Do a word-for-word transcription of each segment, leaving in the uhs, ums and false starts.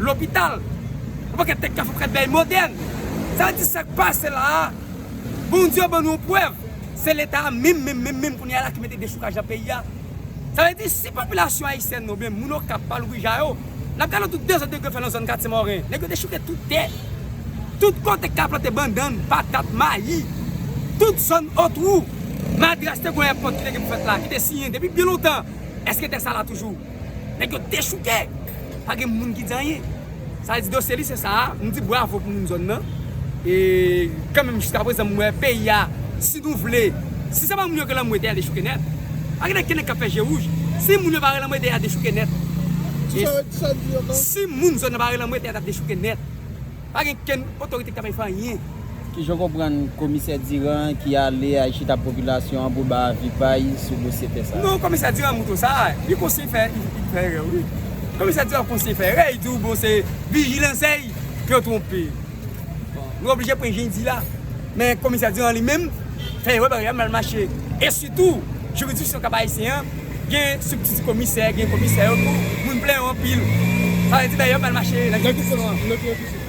lopital. Yon pakèt tèt kafe, yon pakèt bagay modèn. Sa vle di sa k pase la a, Bondye ban nou yon prèv. Se Leta a menm, menm, menm, menm kounye a la ki mete dechoukaj nan peyi a. Sa vle di, si popilasyon ayisyèn nan, oubyen moun Okap pa louvri ja yo, n ap gade tout dezòd nèg yo fè nan zòn Katye Mòren. Nèg yo dechouke tout tè. Tout kote k ka plante bannann, patat, mayi. Tout zòn Otwou. Madras te gen yon èpòt ki te gen pou fèt la, ki te siyen depi byen lontan. Èske tè sa la toujou? Nèg yo dechouke. Pa gen moun ki di anyen. Sa vle di dosye li se sa a. M di bravo pou moun zòn nan. E kanmenm jiskaprezan m wè peyi a, si nou vle, si se pa moun yo gen lanmou, tè a dechouke nèt. Pa gen kenn nèg k ap fè je wouj. Si moun yo pa gen lanmou, tè a dechouke nèt. E si moun zòn nan pa gen lanmou, tè a t ap dechouke nèt. Pa gen kenn otorite ki ta fè anyen. Kijan w konprann komisè Diran ki ale al chita ak popilasyon an pou ba avi pa y sou dosye tè sa a? Non, komisè Diran mouton sa, li konseye fè, li, li fè erè, wi. Komisè Diran konseye fè erè, li di w, bon, se vijilans yo twonpe. Bon, nou oblije pran jan l di la. Men komisè Diran li menm, fè erè, bagay la mal mache. E sitou, jiridiksyon Kap Ayisyen an, gen sibtiti komisè, gen komisè yo tou, moun plenyen yo anpil. Sa vle di bagay yo mal mache nan jiridiksyon an. Nan ki, nan ki sibtiti?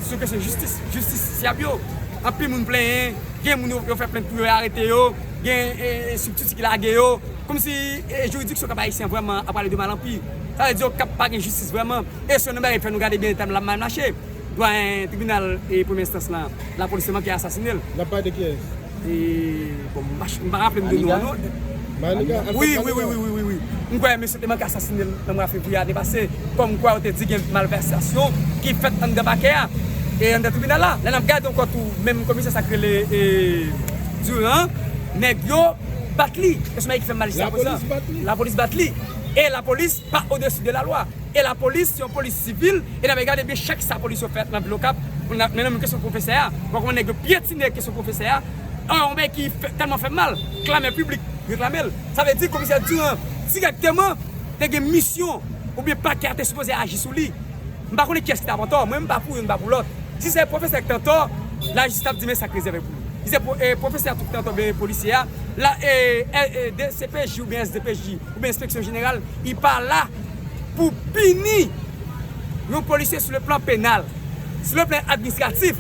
Sou kesyon jistis, jistis Syab yo. Anpil moun plenyen, gen moun yo, yo fè plent pou yo arete yo, gen e, e, sibtiti ki lage yo. Kòmsi e, jiridiksyon Kap Ayisyen an vrèman ap prale de mal an pi. Sa vle di Okap pa gen jistis vrèman. E se yon bagay fè nou gade byen tan l ap mal mache. Dwayen tribinal e premye enstans lan, lapolis te manke asasine l. N ap pale de kiyès? E, bon, m pa, m pa raple m de non an, non. Maniga? Wi, wi, wi, wi, wi, wi. M kwè mesye te manke asasine l nan mwa fevriye ane pase. Kòmkwa yo te di gen malvèsasyon ki fèt anndan pakè a e anndan tribinal la. Lè n ap gade ankò tou, menm komisè sa k rele e, Diran, nèg yo bat li. E se yon bagay ki fè m mal jiskaprezan. Lapolis bat li. Lapolis bat li. E lapolis pa odesi de lalwa. E lapolis, se yon polis sivil, e n ap gade byen chak sa polis yo fè nan vil Okap. Men nan menm kesyon pwofesè a, bon, kòman nèg yo pyetine kesyon pwofesè a, an, yon bagay ki fè, tèlman fè m mal, klamè piblik reklame l. Sa vle di komisè Diran dirèkteman te gen misyon, oubyen pakè a te sipoze aji sou li. M pa konnen kiyès ki t ap antò, mwen m pa pou youn, m pa pou lòt. Si se pwofesè ki t antò, lajistis t ap di men sa k rezève pou li. Si se pwo-, e, pwofesè a tou ki t antò, oubyen polisye a, la, e, e, e, D C P J oubyen S D P J, oubyen enspeksyon jeneral, li pa la pou pini yon polisye sou le plan penal. Sou le plan administratif,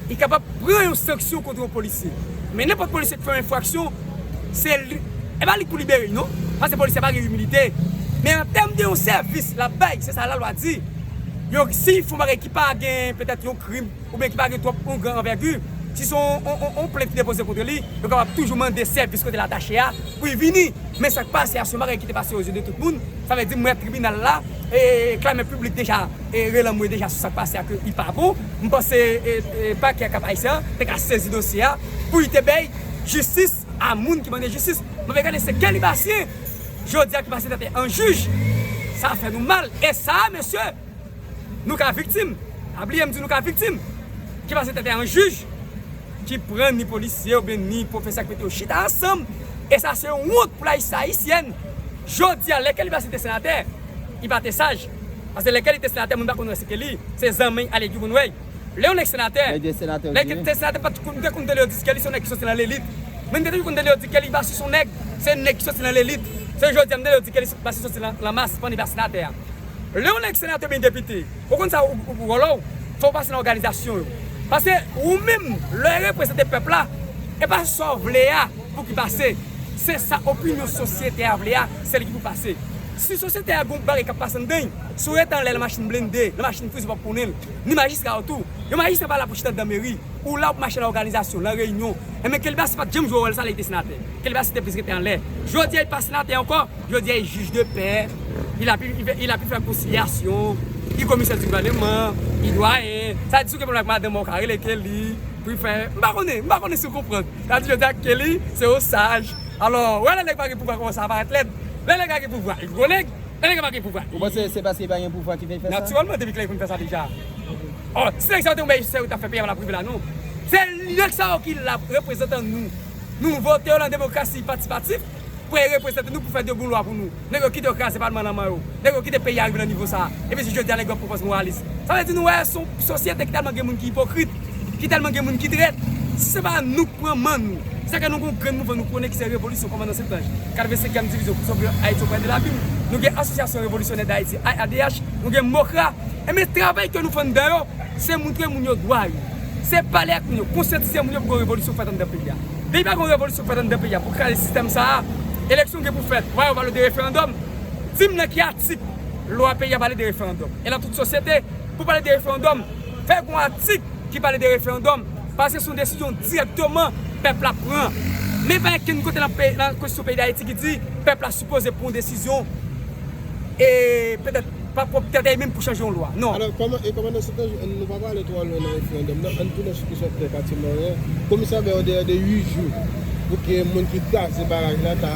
li kapab pran yon sanksyon kont yon polisye. Men nenpòt polisye ki fè yon enfraksyon, se li, e pa li k pou libere l, non. Paske polisye a pa gen imilite. Men an tèm de yon sèvis l ap bay, se sa lalwa di. Yon, si l fè yon bagay ki pa gen petèt yon krim, oubyen ki pa gen twòp yon gran anvègi, si se yon, yon, yon, yon plent ki depoze kont li, yo kapab toujou mande sèvis kote l atache a pou l vini. Men sa k pase a, se yon bagay ki te pase aux yeux de tout moun. Sa vle di, m wè tribinal la, e, klamè piblik deja, e, rele anmwe deja sou sa k pase a, ke li pa bon. M panse, e, e, pakè Kap Ayisyen an te ka sezi dosye a pou li te bay jistis a moun ki mande jistis. M ap gade se Kelibasyen jodi a ki pase tèt an jij. Sa fè nou mal. E sa, mesye, nou ka viktim. Pa bliye m di nou ka viktim. Ki pase tèt an jij, ki pran ni polisye oubyen ni pwofesè ki mete yo chita ansanm. E sa se yon wont pou Layis Ayisyèn. Jodi a, lè Kelly Bassy te senatè, li pa te saj. Paske lè Kelly te senatè, moun pa konn wè se Kelly. Se zanmi Allegri konn wè. Lè yon nèg senatè, lè te senatè, pa t konn, te konn tande yo di Kelly se yon nèg ki soti nan lelit. Men te toujou konn tande yo di Kelly Bassy se yon nèg, se yon nèg ki soti nan lelit. Se jodi a m tande yo di Kelly Bassy soti nan, nan mas pandan li pa senatè a. Lè yon nèg senatè oubyen depite, ou konn sa ou, ou, ou wòl ou, fò w pase nan òganizasyon yo. Paske ou menm, lè w reprezante pèp la, e pa sa w vle a pou ki pase. Se sa opinyon sosyete a vle a, se li ki pou pase. Si sosyete a gon bagay k ap pase anndan l, si w rete anlè nan machin blende, nan machin frize, w p ap konnen l. Ni majistra yo tou. Yon majistra pa la pou chita anndan meri. Ou la w ap mache nan òganizasyon, nan reyinyon. Enben, Kelly Bassy pa t janm jwe wòl sa lè li te senatè. Kelly Bassy te plis rete anlè. Jodi a, li pa senatè ankò. Jodi a, li jij de pè. Li la pou, li la pou fè konsilyasyon. Li komisè di gouvèneman. Li dwayen. Sa di si w gen pwoblèm ak madanm ou, w ka rele Kelly. Pou l fè. M pa konnen, m pa konnen si w konprann. Sa di jodi a, Kelly, se yon saj. Alò, wè lè nèg pa gen pouvwa kòmanse aparèt lèd. Lè nèg pa gen pouvwa, li gwo nèg. Lè nèg pa gen pouvwa, li... Ou panse se paske li pa gen pouvwa ki fè l fè sa? Natirèlman, depi kilè li konn fè sa deja? Oh, si nèg sa yo te yon bèl sèvi, yo t ap fè peyi a pa t ap rive la, non. Se nèg sa yo ki la, reprezantan nou. Nou vote yo nan demokrasi patisipatif pou yo reprezante nou, pou fè de bon lwa pou nou. Nèg yo kite yo kraze palman nan men yo. Nèg yo kite peyi a rive nan nivo sa a. Epi jodi a, nèg yo ap pran pòz moralis. Sa vle di nou wè se yon sosyete ki tèlman gen moun ki ipokrit, ki tèlman gen moun ki trèt. Si se pa nou k pran mann nou, Sa ke nou gen yon grenn mouvman nou konnen ki se Revolisyon Kòmandan Sentanj, katrevensenkyèm Divizyon pou Sove Ayiti Oprè de Labim. Nou gen Asosyasyon Revolisyonè Dayiti, A R D H. Nou gen MOCRA. Enben, travay ke nou fè anndan yo, se montre moun yo dwa yo. Se pale ak moun yo, konsyantize moun yo pou gen yon revolisyon fèt anndan peyi a. Depi pa gen yon revolisyon fèt anndan peyi a pou kraze sistèm sa a, eleksyon gen pou fèt. Wa yo pale de referandòm. Di m nan ki atik lwa peyi a pale de referandòm. E nan tout sosyete, pou pale de referandòm, fè gen yon atik ki pale de referandòm, paske se yon desizyon dirèkteman pèp la pran. Men pa gen kenn kote nan, nan konstitisyon peyi Dayiti ki di pèp la sipoze pran yon desizyon e petèt pa pwòp tèt li menm pou chanje yon lwa. Non. Alò, kòman, e kòmandan Sentanj, nou pa prale twò lwen nan referandòm nan, ann tounen sou kesyon tè Katye Moren. Komisè Bèy, o delà de uit jou pou ke moun ki kraze baraj la ta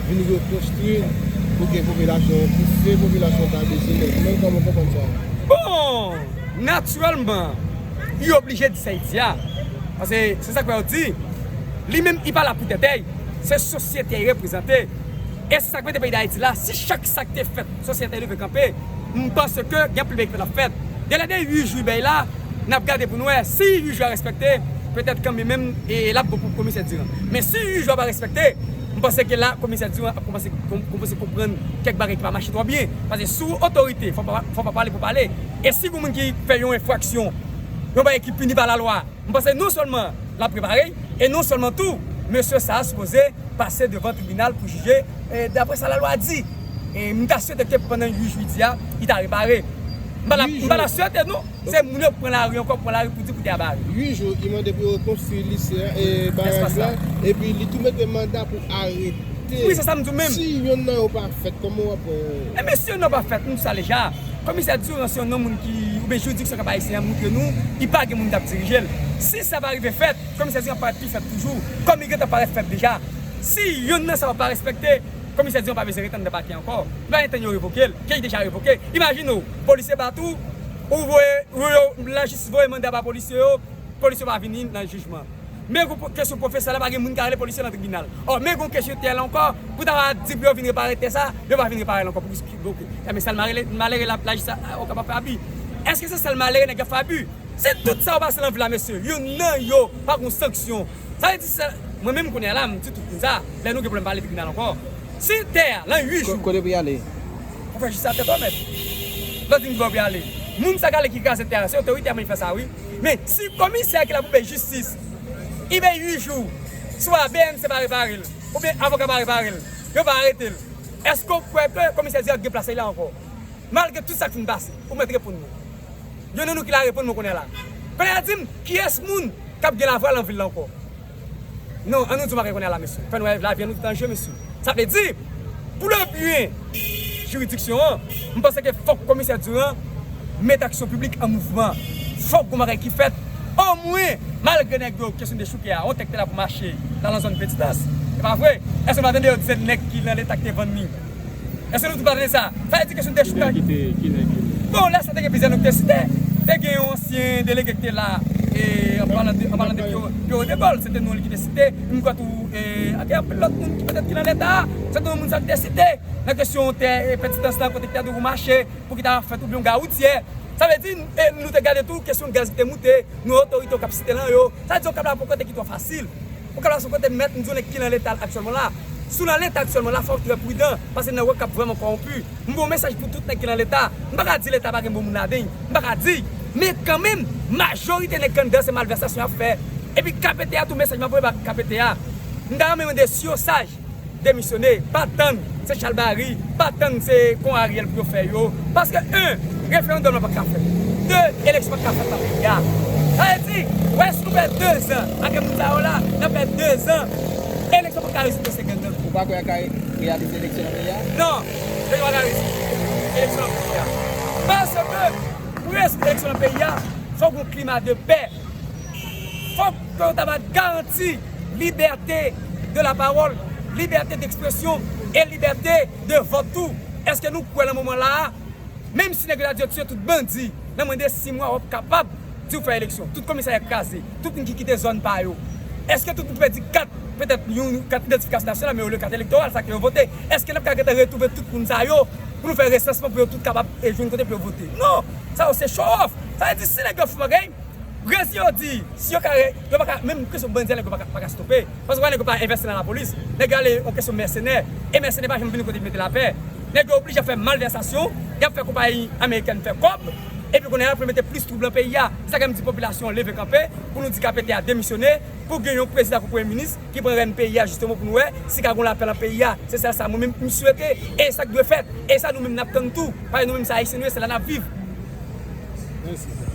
vin rekonstwi l, pou ke popilasyon an pouse, popilasyon an ta bezwen nèt. Ou menm, kòman w konprann sa? Bon, natirèlman, li oblije di sa li di a. Paske se sa k fè yo di, li menm, li pa la pou tèt li, se sosyete li reprezante. E se sa k mete peyi Dayiti la. Si chak sa k te fèt, sosyete leve kanpe, m panse ke gen anpil bagay ki pral fèt. Delè de uit jou bèy la, n ap gade pou n wè. Si uit jou a respekte, petèt kanmenm menm, e l ap bon pou komisè Diran. Men si uit jou a pa respekte, m panse ke la, komisè Diran ap kòmanse, kòm-, kòmanse konprann kèk bagay ki pa mache twò byen. Paske sou otorite, fò pa, fò pa pale pou pale. E si gen moun ki fè yon enfraksyon, yon bagay ki pini pa lalwa, m panse non sèlman l ap repare, e non sèlman tou, mesye sa a sipoze pase devan tribinal pou jije, e, daprè sa lalwa di. E m ta swete ke pandan uit jou li di a, li ta repare. M pa la, m pa la swete, non. Se moun yo pran lari ankò, pran lari pou di kote a bare. Uit jou, li mande pou yo rekonstwi lise a, e, baraj la, epi li tou mete manda pou arete. Wi, se sa m di w menm. Si yonn nan yo pa fèt, kòman w ap, e, e men si yonn nan pa fèt, m di sa deja. Komisè Diran se yon nonm moun ki, oubyen jiridiksyon Kap Ayisyen an montre nou, li pa gen moun k ap dirije l. Si sa pa rive fèt, komisè Diran ap parèt pi fèb toujou, kòm li gentan parèt fèb deja. Si yonn nan sa yo pa respekte, komisè Diran pa bezwen ret anndan pakè ankò. Li pa gen tan yo revoke l, ke li deja revoke. Imajine w, polisye bat ou, ou voye, ou yo, lajistis voye manda ba polisye yo, polisye yo pa vini nan jijman. Men gon kesyon pwofesè la, pa gen moun ka rele polisye nan tribinal. Ò, men gon kesyon tè la ankò, pou ta va di pou yo vin repare tè sa, yo pa vin repare l ankò pou ki bloke. Enben, sèl malere, malere la, lajistis la, o kapab fè abi. Èske se sèl malere nèg yo ap fè abi? Si tout sa yo pase nan vil la, mesye, yonn nan yo pa gon sanksyon. Sa vle di, sèl, mwen menm kounye a la, m di tout moun sa, lè nou gen pwoblèm pa ale tribinal ankò. Si tè a, nan uit jou. Kote pou y ale? Pou fè jistis a tèt ou, mèt. Lè w di m ki bò pou y ale. Moun sa k ale ki kraze tè a, se otorite a mande fè sa, wi. Men, si komisè ki la pou bay jistis, li bay uit jou, swa B N C pa repare l, oubyen avoka pa repare l, yo pa arete l, èske w kwè ke komisè Diran gen plas li la ankò? Malgre tout sa k fin pase, ou mèt reponn mwen. Youn nan nou ki la reponn mwen kounye a la. Kounye a di m, kiyès moun k ap gen lavwa nan vil la ankò? Non, an nou di w bagay kounye a la, mesye. Fè n wè lavi an nou tout an je, mesye. Sa vle di, pou le byen jiridiksyon an, m panse ke fòk komisè Diran mete aksyon piblik an mouvman. Fòk gon bagay ki fèt. Omwen, malgre nèg yo kesyon dechouke a, yon tèk te la pou mache, l al nan zòn Petitans. E pa vre? Èske nou pa tande yo di se nèg ki nan Leta ki te vann li? Èske nou tou pa tande sa? Sa vle di kesyon dechouke a. Ki nèg ki te, ki nèg ki te? Bon, lè sa te gen plizyè non ki te site. Te gen yon ansyen delege ki te la, e, an palan de, an palan de Pierrot, Pierrot Degaule, se te non li ki te site. M kwè tou, e, ak anpil lòt moun ki petèt ki nan Leta a, se te yon moun sa ki te site. Nan kesyon tè, e, Petitans la, kote ki ta dwe pou mache, pou ki ta fèt oubyen yon gawoutye. Sa vle di, e, nou te gade tou kesyon gaz ki te moute, nou otorite yo k ap site lan yo. Sa vle di, Okap la pa yon kote ki twò fasil. Okap la se yon kote mèt, m di w, nèg ki nan Leta aktyèlman la. Si w nan Leta aktyèlman la, fò w trè pridan, paske n ap wè Okap vrèman kòwonpi. M voye yon mesaj pou tout nèg ki nan Leta. M pa ka di Leta pa gen bon moun ladan l. M pa ka di. Men kanmenm, majorite nèg k anndan se malvèsasyon y ap fè. Epi K P T a tou, mesaj m ap voye ba K P T a. M ta renmen mande si yo saj, demisyone, pa tann se chalbari, pa tann se kon Ariel pou yo fè yo. Paske, en, referandòm nan pa ka fèt. De, eleksyon pa ka fèt nan peyi a. Sa vle di, wè si nou pèd de zan, ak moun sa yo la, n ap pèd de zan, eleksyon pa ka rezoud dosye gang nan. Ou pa kwè y a ka reyalize eleksyon nan peyi a? Non, yo pa ka rezoud eleksyon nan peyi a. Paske, pou rezoud eleksyon nan peyi a, fòk yon klima de pè. Fòk ke yo ta ba garanti libète de la pawòl, libète dekspresyon e libète de vòt tou. Èske nou kwè nan moman la a, menm si nèg yo ta di yo tiye tout bandi, nan mwens de sis mwa, w ap kapab di w fè eleksyon? Tout komisarya kraze, tout moun ki kite zòn pa yo. Èske tout moun ki pèdi kat, petèt yon kat idantifikasyon nasyonal, men olye kat elektoral, sa ke yo vote? Èske n ap ka gentan retwouve tout moun sa yo pou nou fè resansman pou yo tout kapab, e, jwenn kote pou yo vote? Non! Sa yo se show off! Sa vle di, si nèg yo fou bagay, Rezon yo di, si yo ka, yo pa ka, menm kesyon bandi a, nèg yo pa ka, pa ka stope. Paske w wè nèg yo pa envesti nan lapolis. Nèg yo ale yon kesyon mèsenè. E mèsenè pa janm vin kote mete lapè. Nèg yo oblije ap fè malvèsasyon, y ap fè konpayi amerikèn fè kòb, epi kounye a y ap mete plis twoub nan peyi a. Se sa k fè m di popilasyon an leve kanpe, pou nou di K P T a demisyone, pou gen yon prezidan kou premye minis ki pran rèn peyi a jisteman pou nou wè si ka gen lapè nan peyi a. Se sèl sa mwen menm m swete, e sa k dwe fèt, e sa nou menm n ap tann tou. Paske nou menm se Ayisyen nou ye, se la n ap viv. Mèsi.